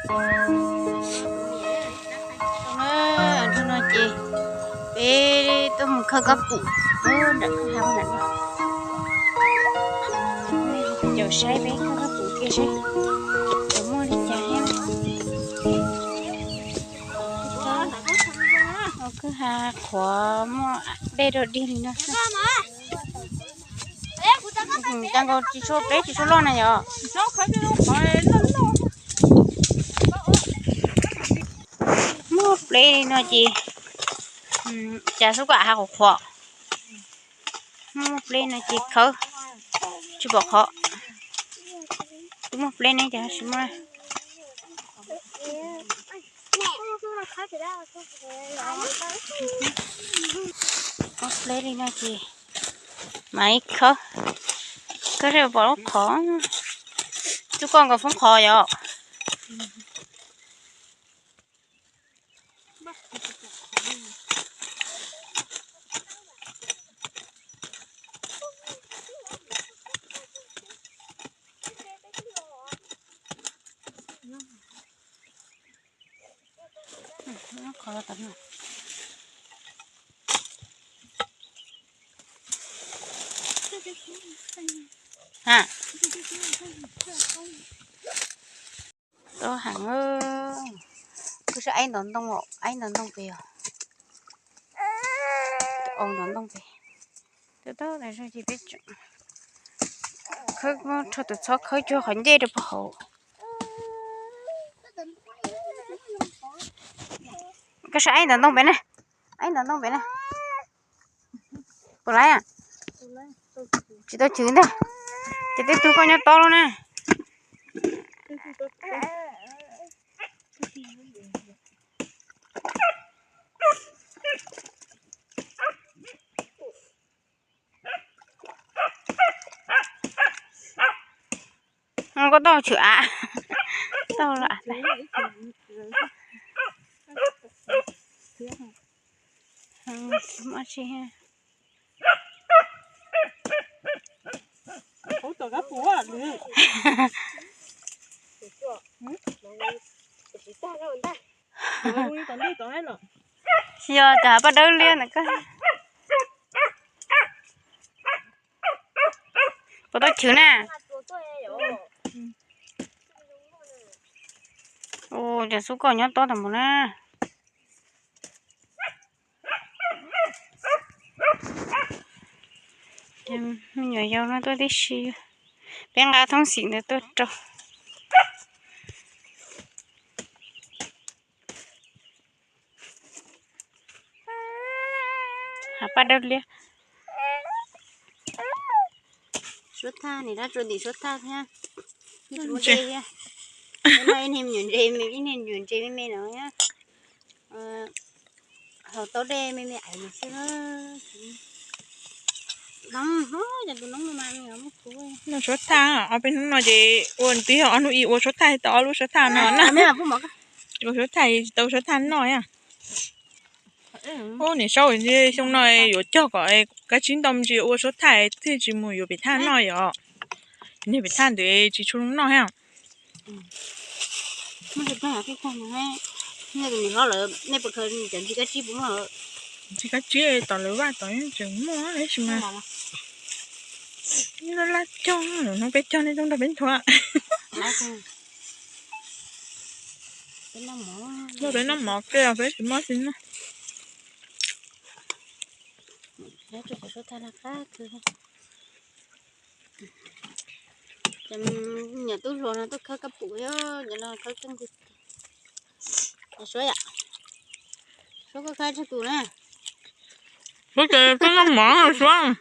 Hnub no ces peb tuaj mus khawb kab pum nram kwj ha nram no. Caum saib peb khawb kab pum kiag seb puas muaj li cas thiab. Kwj ha qhuav muaj dej rau dig li no xwb. Cas nkaus tsis tshua pleb tsis tshua loj na yom. Muaj pleb li no ces cas xub kam ha qhuav qhuav. Muaj pleb no ces khawb tsis pom qhov. Twb muaj pleb ne ces tsis muaj. Muaj pleb li no ces mam li khawb. Khawb seb pom lub qhov. Xub koj nkaus foob qhov yom. Ha, tau heev. Kuv saib aib ntov ntoo, aib ntov ntoo pem os. Au ntov ntoo pem. Tau tau tas zog ces peb tseem khawb, rho tus txhob khawb cuag qhov ncej rau puag hauv. Koj saib aib ntov ntoo pem na, aib ntov ntoo pem na. Puas laib? Tsis tau chwv ntag. Ces tej tug koj nyob tob lub na. Koj tau chwv av, tau los. Tsis yog cov paj dawb liab ntawm koj. Puas tau chwv na? Ua cas xub koj nyob tob tas mus na. Me nyuam yaus no tuaj tib si, peb nqa thoob xim ntawd tuaj rau. Hav paj dawb liab. Suab thaj, niam dab tsuas ntim suab thaj thiab. Ib niag me nyuam ntses, ib niag me nyuam ntses me me no thiab. Haus tau dej me me ais no xwb. Noj suab thaj, ob peb hnub no ces ua twb yog ob hnub ib ua suab thaj tau ob lub suab thaj no na. Ua suab thaj tsis tau suab thaj noj. Ub, niam saub, xyoo no yuav cog kom kab tsib ntau me ntsis ua suab thaj thiaj tsis mus yuav pem thaj noj yom. Niag pem thaj ntawd tsis tshua zoo noj thiab. Ntsis kab tsib tom lawv vaj tod tseem muaj tab sis mas laj laj cog, hnub peb cog nej tuaj nrog peb nthuav. Peb noj mov kiag peb tsis muaj txiv noj. Cov me nyuam tub hluas no tuaj khawb kab pum, cov no khawb kab pum. Suab yom, Suab koj khawb tsawg tus na? Suab ces peb noj mov Suab.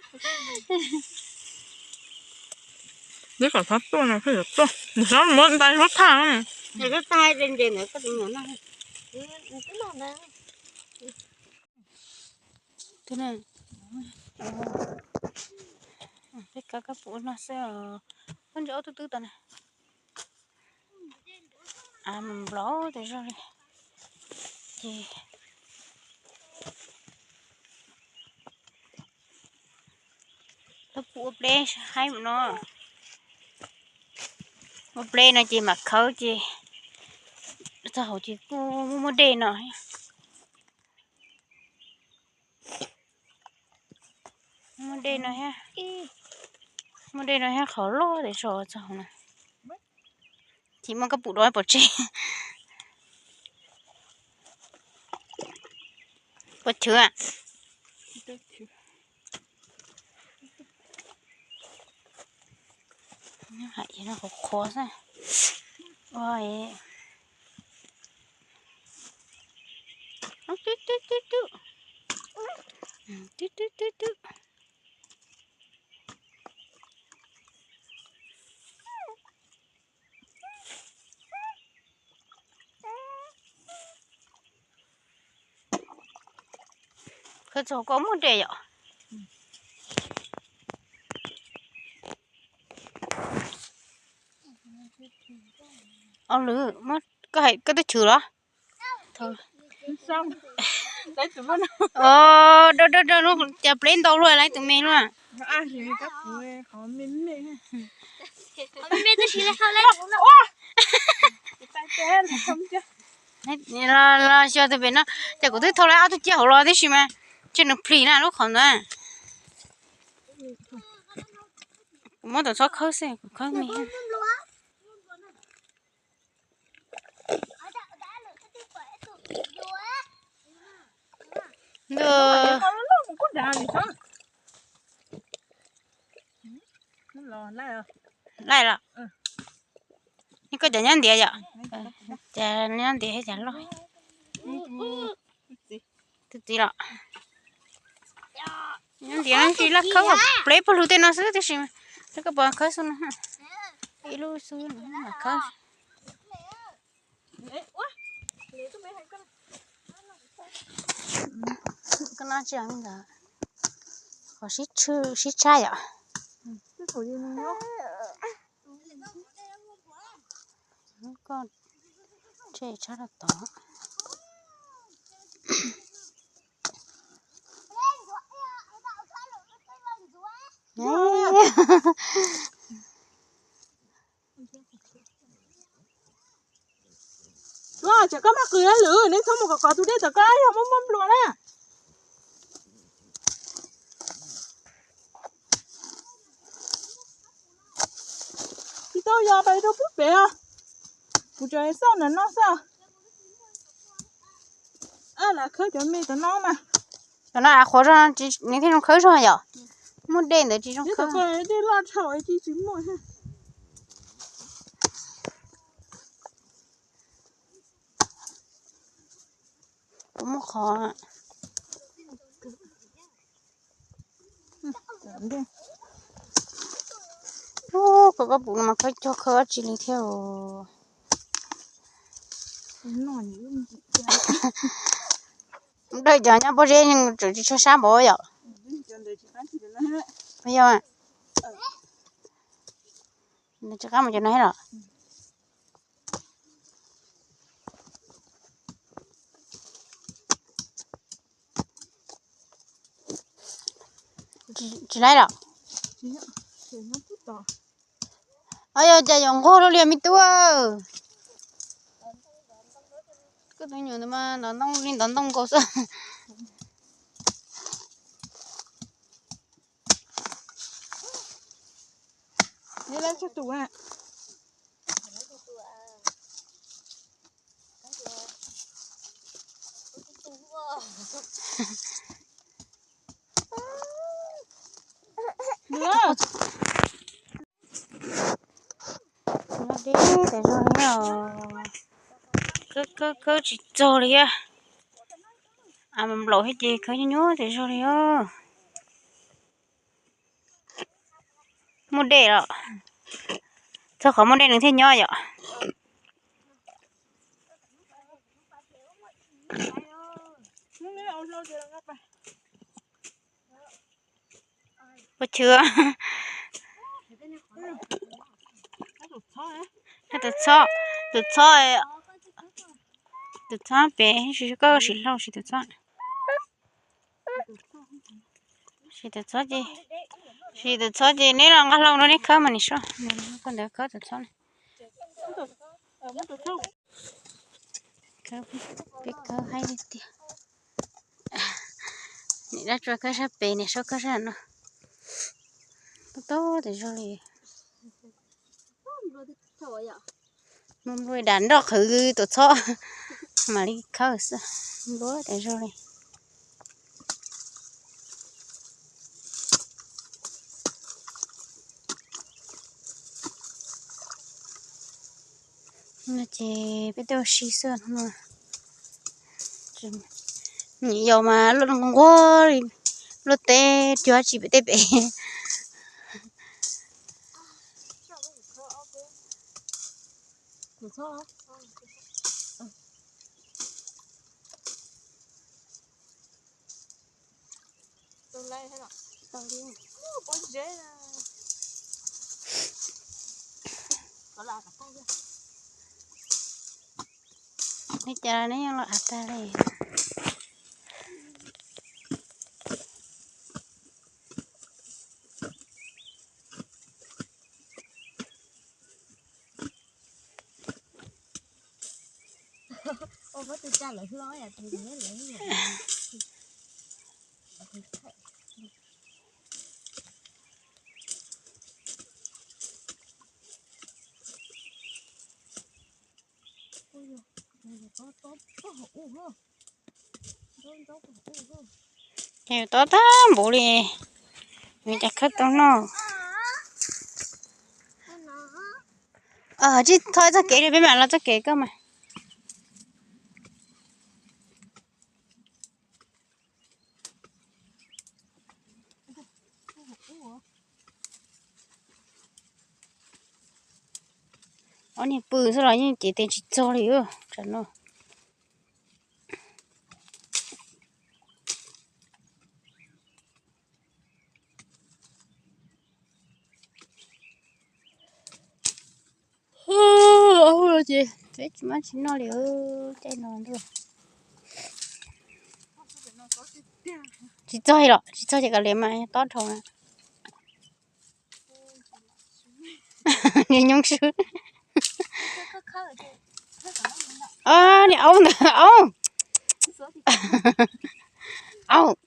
Peb kom Suab tuaj no peb yuav tuaj, Suab muab ntais Suab thaj. Suab thaj ntse ntse ntawd koj tus me nyuam noj. Peb khawb kab pum no xwb os. Koj ntsia ob tug twb tod na. Av mus nplaum tas zog li. Ces kab pum ua pleb haib mus no. Ua pleb no ces mam khawb ces Txog hauv ces kuj muaj muaj dej no. Muaj dej no thiab, muaj dej no thiab qhov loj tias so txog hauv no. Ces muaj kab pum dua pov tseg. Pov chwv. Hais no qhuav qhuav xwb. Twb twb twb twb. Twb twb twb twb. Khawb txog koj muaj dej yom. Au lwm, koj hais koj twb chwv los? Dawb dawb dawb lub cas pleb ntau luaj, lawv tus me luaj. Los xyov tus pem no, ces kuv twb thau lawv ob tug cia hauv los tib si mas, ces nws plis na lub qhov ntawd. Kuv muab tus txhob khawb xwb, kuv khawb me. Ntuj, laij los. Koj cov nyob ntiav yom? Cov nyob ntiav thiab cov loj. Tus txiv los. Nyob ntiav no tsis laj khawb, pleb pawg lug tej no xwb tiam sis koj puas khawb xub no? Ib lub xub no khawb. Koj no tsis ntawd, qhov sib tshab yom. Koj tshem tshab rau tod. Los, tsam koj maj qws lawm, neb txhob mus kom kov tus dej tom koj yog muaj muaj nplua na. Tsis tau yos pais rau pub pem os. Kuv tseem xauj ntawm no xwb. Lam khawb cov me tom no mas. Cov no av qhuav zog, nws thiaj zoo khawb zog yom. Muaj dej ntawd tsis zoo khawb. Dej loj dhau tsis muaj. Kuv muab qhov. Koj koj pum no mas khawb cog khawb dab tsi li thiab. Dawj cov nyob pob zeb tseem tsis tshua sab npaum yom. Yog, nws tsis qab mus cov no thiab los. Tsis laib los? Yog cas yuav nquag luaj li me tub. Koj tus nyuam ntawd mas nov ntoo li ntov ntoo nkaus xwb. Deb tas zog li os. Khawb khawb tsis txog li. Nplaum thiab ces khawb nyuaj nyuaj tas zog li os. Muaj dej los? Txog qhov muaj dej nws thiaj nyob yom. Ua chwv. Tus txhob, tus txhob, tus txhob pem, koj sim hlau sim tus txhob. Sim tus txhob ces, sim tus txhob ces neb los nqa hlau no neb khawb mas nim so. Koj ntawd khawb tus txhob na. Peb khawb haib li tiag. Niam dab tsuas khawb sab pem, niam saub khawb sab no. Tob tob tas zog li. Nplua nplua dam nroj qhwv tus txhob mam li khawb xwb. Nplua tas zog li. No ces peb tuaj ua si xwb no. Nim yos mas luaj nquag li, luaj teb cuag tsis pem tej pem. Li cas neb yeej los av tag li. Ces tob tag npaum li, nws cas khawb tau noj. Tsis tho txoj kev li, peb mam los txoj kev koj mas. Ob niag pw xwb los yeej cev tes tsis txog li tsam no. Ces peb tsis muaj tsis noj li caij no ntuj. Tsis txog li los tsis txog ces kav liam mas tob dhau na. Niag nyoob swb. Niag aub ntawd aub. Aub.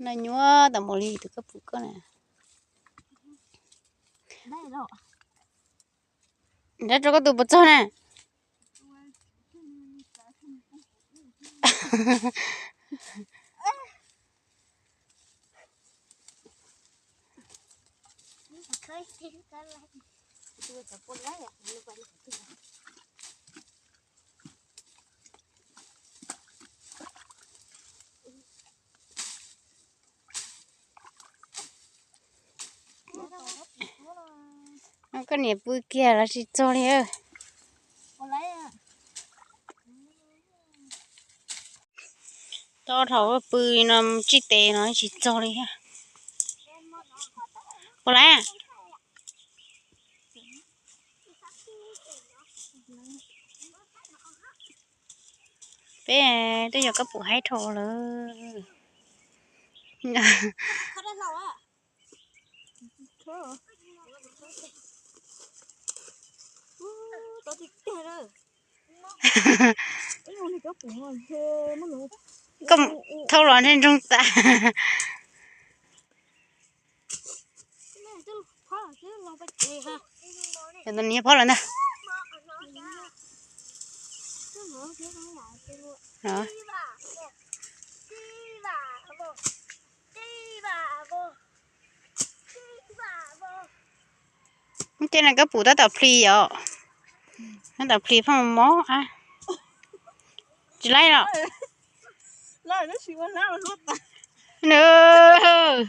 No nyuaj tas mus li tus koj pum koj na. Nrab rau koj tus puas txog na? Koj niam pw kiag los tsis txog li. Tob dhau pw no tsib tes no tsis txog li thiab. Puas laiv? Peb twb yog koj pum haib dhau lawm. Koj thauj los ntshe ntsoog tas. Cov tus niam phob lawm ntag. Tej no koj pum tab tom plis os. Tab tom plis phooj mob. Tsis laib los. Nws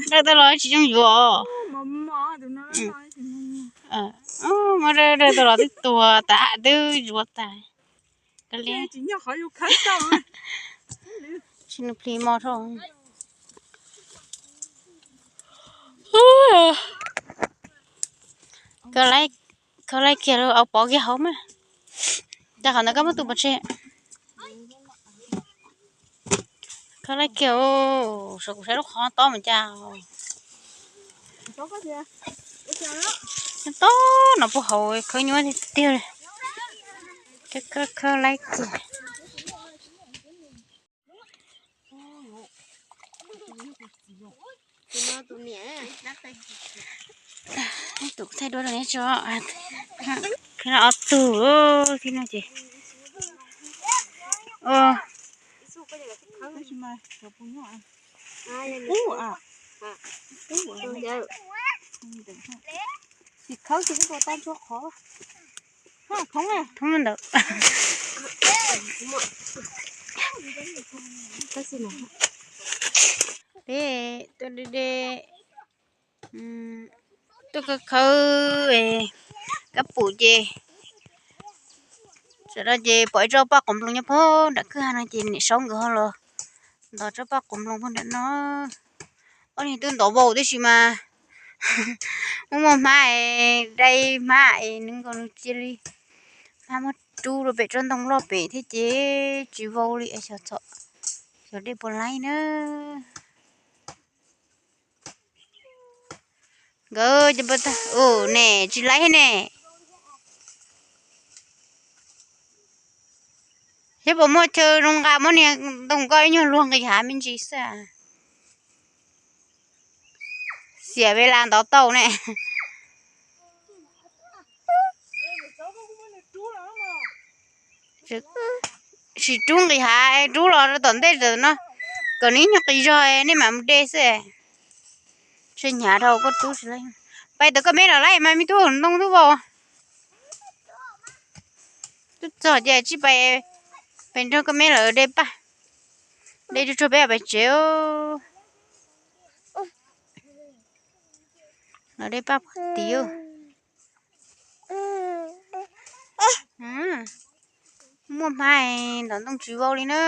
nqaij tau los tsis zoo yuav. Muab rau rau tau los twb tuag tas twb zuav tas. Kav liam, tsis nws plis mos rau. Khawb laij kiag lawm, au pov kiag hauv mas. Cas qhov ntawd koj muab tus pov tseg. Khawb laij kiag, saib kuv saib lub qhov tob mas cas. Tob no puag hauv khawb nyuaj tiag tiag li. Khawb laij kiag. Tus thaij duab rau neb tso. Khawb ob tug thiab no ces. Tsis khawb tsis ua tag ntsuab qhov. Thoob ntawd. Peb tuaj de de, tuaj khawb khawb kab pum ces, sawv daws ces pom ib tsob paj quav nploos nyob puag nram kwj ha no ces niam Saub nkawd ho los ntov tsob paj quav nploos puag nram no. Ob niag twb ntov vau tib si mas muaj muaj hmab, dai hmab es nws nkaus nws cia li hmab muab rub rau pem tsob ntoo loj pem thiab ces tsis vau li. Xyov dej puas laib na. Nkawd ces, ua ne tsis laib thiab ne. Thiab puas muaj chaw zoo nqa muab niag ntoo koj ib nyuag luag nqis hav me ntsis xwb. Xiam ve las ntov tau ne. Sim rub nqis hav, rub los rau tom ntej no, kom nws ib nyuag qis zog nej mam mus de xwb. Tshe hnyav dhau koj rub tsis laib. Pais tom koj me lawm lauj mas me tub, ntoo twb vau. Twb txog ces tsij pais, pais nrog koj me lawm de paj, de tsuag tsuag peb pais tsev. Los de paj puag tid. Muaj hmab ntov ntoo tsis vau li na.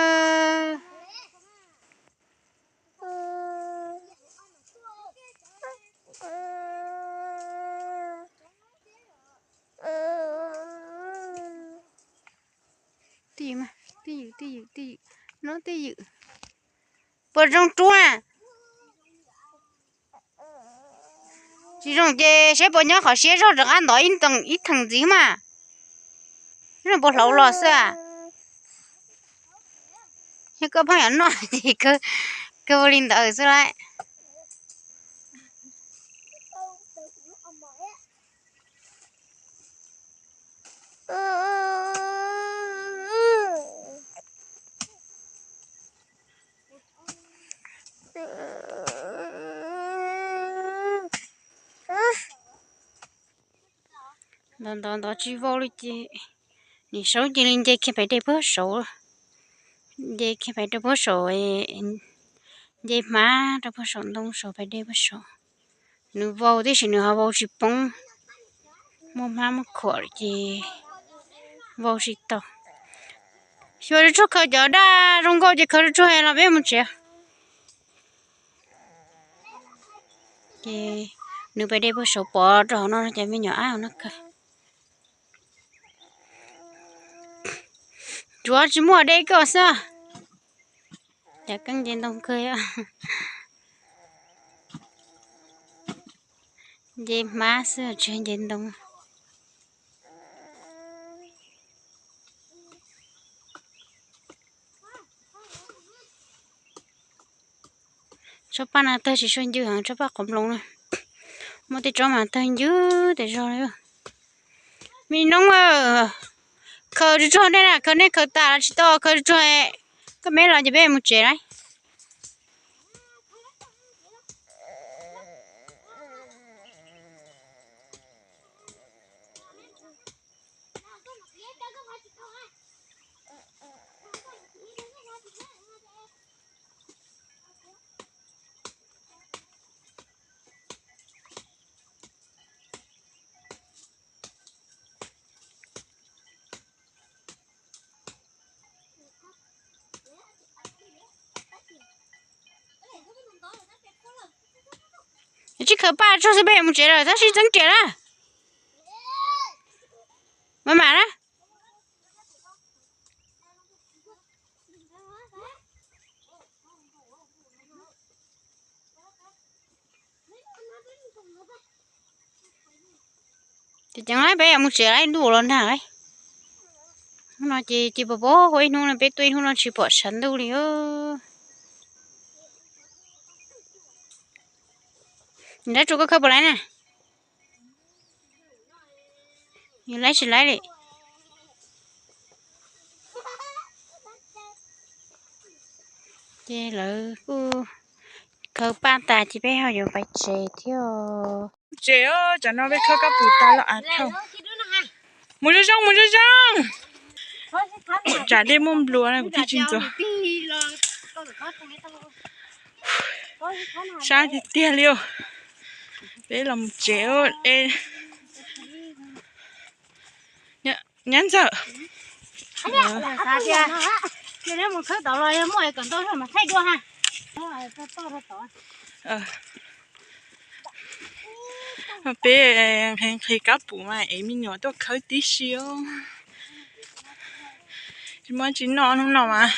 Twj ywm, twj ywm, twj ywm, twj ywm, no twj ywm. Puas zoo rub na? Tsis zoo ces saib puas nyob qhov siab zog rov qab ntov ib theem ntxiv mas. Zoo puas hlauv los xwb. Yog koj pheej yuav noj ces kawg ua li ntawd xwb lauj. Ntov ntov ntov tsis vau li ces niam Saub cia li nce kiag pem dej puag saud. Nce kiag pem rau puag saud, nce hmab rau puag saum ntoo saud pem dej puag saud. Nws vau tiam sis nws ho vau tsis poob. Muaj hmab muaj khuam ces vau tsis tau. Xyov tsuag khaws cov daj zoo nkauj ces khaws tsuag los peb mus tsev. Ces nws pem dej puag saud pov rau hauv no ces me nyuam ab no kawg. Tsuav tsis muaj dej koj xwb. Cov keeb nce ntoo kawg, nce hmab xwb tsis nce ntoo. Tsob paj no tawg tsis sua ncw, tsob paj quav nploos na. Muaj tej tsob mas tawg ncw tes zog li. Me noob, khaws tsuag tsuag nej na, khaws nej khaws tas los tsis tau, khaws tsuag tsuag. Koj me los ces peb mus tsev lauj. Tsis khaws paj tso xwb peb yuav mus tsev lawm, tab sis txeeb riam na. Maj mam na. Ces ceev lawm, peb yuav mus tsev lawm, ntuj los nag lawm. Hnub no ces cia pos pos ua ib hnub no, peb tuaj ib hnub no tsis pom tshav ntuj li os. Nrab tsuas koj khawb puas laib na? Yus laib tsis laib li. Ces lawv kuj khawb paj tas ces peb ho yuav pais tsev thiab. Tsev os, tsam no peb khawb kab pum tas los av dhau. Mus zoo zoo, mus zoo zoo. Tsam dej muaj nplua na kuv thiaj tsis ntxuav. Sab tiag tiag li os. Peb los mus tsev. Nyab Ntxawm, peb nqhis kab pum mas ev me nyuam tuaj khawb tib si os. Tsis muaj tsis noj hnub no mas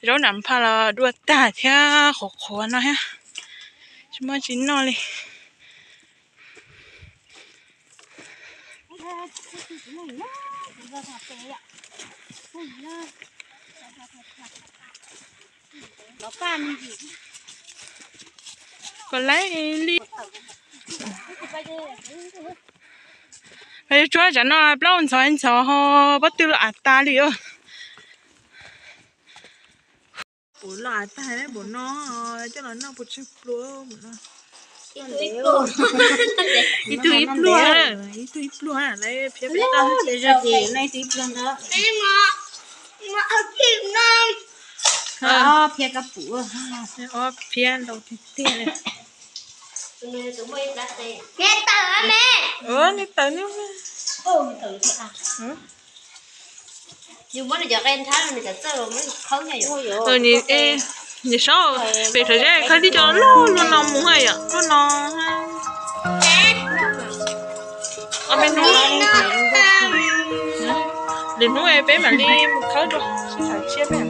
zaub nram phaj los dua tag thiab qhuav qhuav no thiab. Tsis muaj tsis noj li. Kom laib li. Tsuab tsam no plaub ntxhov ntxhov ho pob tw los av tas li os. Pum los av tag pum no, coj los noj puas tsawg pluas no. Ib tug ib pluag, ib tug ib pluag, lawv phiab peb tag. Ob phiab kab pum, ob phiab ntau tiag tiag li. Nej taws ne. Nim saib pem thaum zeb khawb tib co loj luaj no mus yom, luaj no. Lwm hnub peb mam li mus khawb dua, sib tham tshiab peb mam